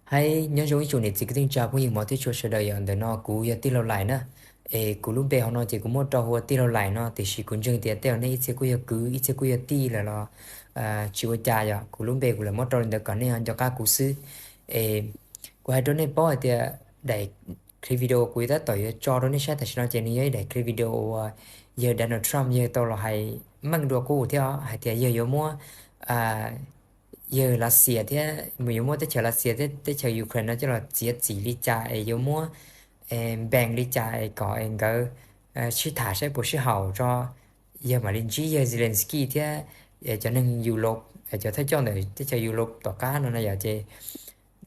Hais nyob zoo ib tsoom niam txiv kwv tij neej tsa phooj ywg mov thiab tshua sawv daws, yog ntawm no kuv yog Tij Laug Lais na. Es kuv lub npe hauv no ces kuv muab rau hu ua Tij Laug Lais no, tiam sis kuv ntseeg tias tej zaum nej ib txhia kuj yog kwv, ib txhia kuj yog tij lawm los tsis ua cas, yog kuv lub npe kuv lam muab rau li ntawd kom nej nco qab kuv xwb. Es kuv hais rau nej paub hais tias daim clip video kuv yuav tab tom yuav tso rau nej saib tam sim no ces nws yog ib daim clip video uas yawg Donald Trump yawg tau los hais meej dua kuv thiab os, hais tias yawg yuav muab yawg Lav Xias thiab, yuav muab teb chaws Lav Xias thiab teb chaws Ukraine no coj los txiav txim li cas es yuav muab npees li cas es kom es nkawd sib tham saib puas sib haum tso, yawg mam li ntsib yawg Zelensky thiab cov neeg Europe, cov thawj coj ntawm teb chaws Europe tom qab no na yom. Ces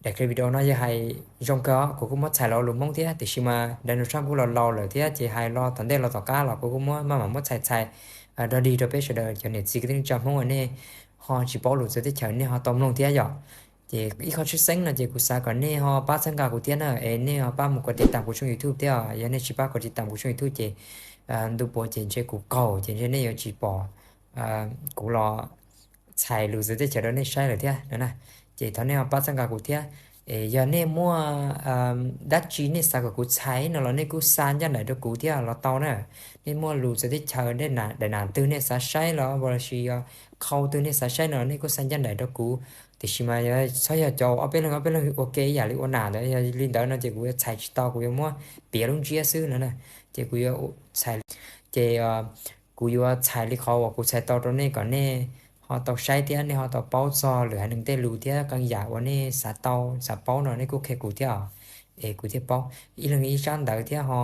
daim clip video no yawg hais zoo kawg os, kuv kuj muab txhais los ua lus Hmoob thiab, tiam sis mas Donald Trump kuj los laus lawm thiab, ces hais los tom ntej los tom qab los kuv kuj muab maj mam muab txhais txhais rog dig rau peb sawv daws cov niam txiv kwv tij neej tsa Hmoob uas nej ho tsis paub lus txawv teb chaws nej ho tau mloog thiab yom. Ces ib qho tshwj xeeb no ces kuv xav kom nej ho pab txhawb nqa kuv thiab na, es nej ho pab mus kov tiv tam kuv tshooj YouTube thiab. Yog nej tsis pab kov tiv tam kuv tshooj YouTube ces ntu puav ces ntshe kuv qaug ces ntshe nej yuav tsis pom kuv los txhais lus txawv teb chaws rau nej saib lawm thiab no na. Ces thov nej ho pab txhawb nqa kuv thiab. Es yog nej muaj dab tsi nej xav kom kuv txhais no los nej kuj xa ncaj nraim rau kuv thiab los tau na. Nej muaj lus txawv teb chaws, daim nam twg nej xav saib los los sis yog qhau twg nej xav saib no los nej kuj xa ncaj nraim rau kuv. Tiam sis mas txhob yog cov ob peb leeg ob peb leeg ua ke ib yam li ua nam ntawd, yog li ntawd no ces kuv yuav txhais tsis tau, kuv yuav muab piav lub ntsiab xwb no na. Ces kuv yuav txhais, ces kuv yuav txhais li qhov uas kuv txhais tau rau nej kom nej ho tau saib thiab nej ho tau paub txog lwm haiv neeg tej lus thiab qee yam uas nej xav tau xav paub no nej kuj qhia kuv thiab os. Es kuv thiaj paub ib leeg ib tsab ntawv thiab ho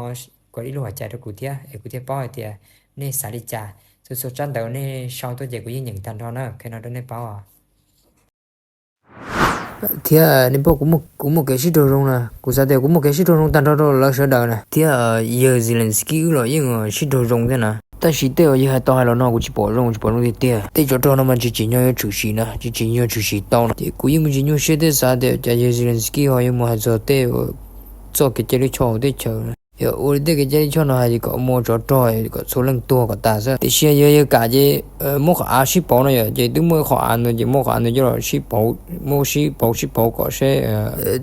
kom ib lub hom cai rau kuv thiab es kuv thiaj paub hais tias nej xav li cas. Txhua txhua tsab ntawv nej sau tuaj ces kuv yeej nyeem tag nrho na, qhia no rau nej paub os. Thiab nej paub kuv muaj kev sib raug zoo na, kuv xav tias kuv muaj kev sib raug zoo tag nrho rau lawv sawv daws na, thiab yawg Zelensky wb los yeej sib raug zoo thiab na. Tab sis tej uas yawg hais tau hais los no kuv tsis pom zoo, tsis pom zoo tiag tiag. Tej tsov rog no mas tsis tsim nyog yuav tshwm sim na, tsis tsim nyog tshwm sim tau na. Ces kuv yeej me ntsis nyuaj siab thiab xav tias cas yawg Zelensky ho yuav mus hais txog tej txoj kev cai lij choj hauv teb chaws na. Yog ua li tej kev cai lij choj no hais kom muaj tsov rog kom txhua leej tuag kom tas xwb, tiam sis yog yawg kam ces muab qhov av sib pauv no yom, ces twb muaj qhov av ntawd ces muab qhov av ntawd coj los sib pauv, muab sib pauv sib pauv kom seb.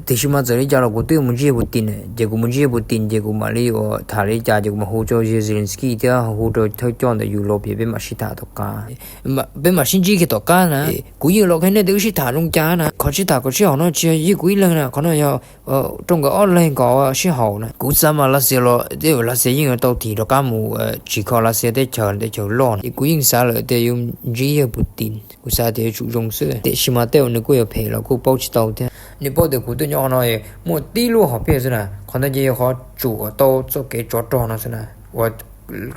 Tiam sis mas txawm li cas los kuv twb mus ntsib yawg Putin, ces kuv mus ntsib yawg Putin ces kuv mam li ua tham li cas ces kuv mam hu rau yawg Zelensky thiab hu rau thawj coj ntawm Europe peb mam sib tham tom qab. Peb mam sib ntsib kiag tom qab na. Kuv yeej los qhia nej tias wb sib tham zoo cas na, qhov sib tham kom sib haum no tsis yog kuv ib leeg na, qhov no yog rau nkawd ob leeg kom sib haum na. Kuv xav mas Lav Xias los tej zaum Lav Xias yeej yuav tau thim rov qab mus tsim kho Lav Xias teb chaws, teb chaws loj na. Kuv yeej xav lawm tias yuav ntsib yawg Putin, kuv xav tias yuav tsum zoo xwb, tiam sis mas tej zaum nws kuj yuav phem los kuj paub tsis tau thiab. Nej paub tias kuv tuaj nyob no muaj tib lub hom phiaj xwb na, qhov ntawd ces yog qhov tsum kom tau txoj kev tsov rog no xwb na, uas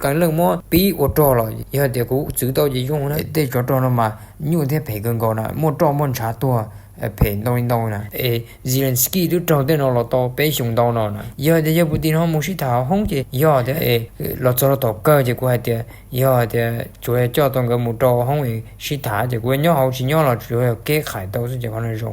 qee leej muab pib ua rog los yog tias kuv txwv tau ces zoo na. Tej tsov rog no mas nyuaj thiab phem kawg nkaus na, muaj roj muaj ntshav tuag phem ntau li ntau na. Es Zelensky twb raug tej no los tau peb xyoos ntau no na. Yog tias yawg Putin ho mus sib tham hauv hoob ces yog tias los txog rau tom kawg ces kuv hais tias yog tias tsuas coj tau nkawd mus rau hoob sib tham ces kuv nyob hauv tsis nyob los tsuas yog kev qhais tau xwb ces qhov no zoo.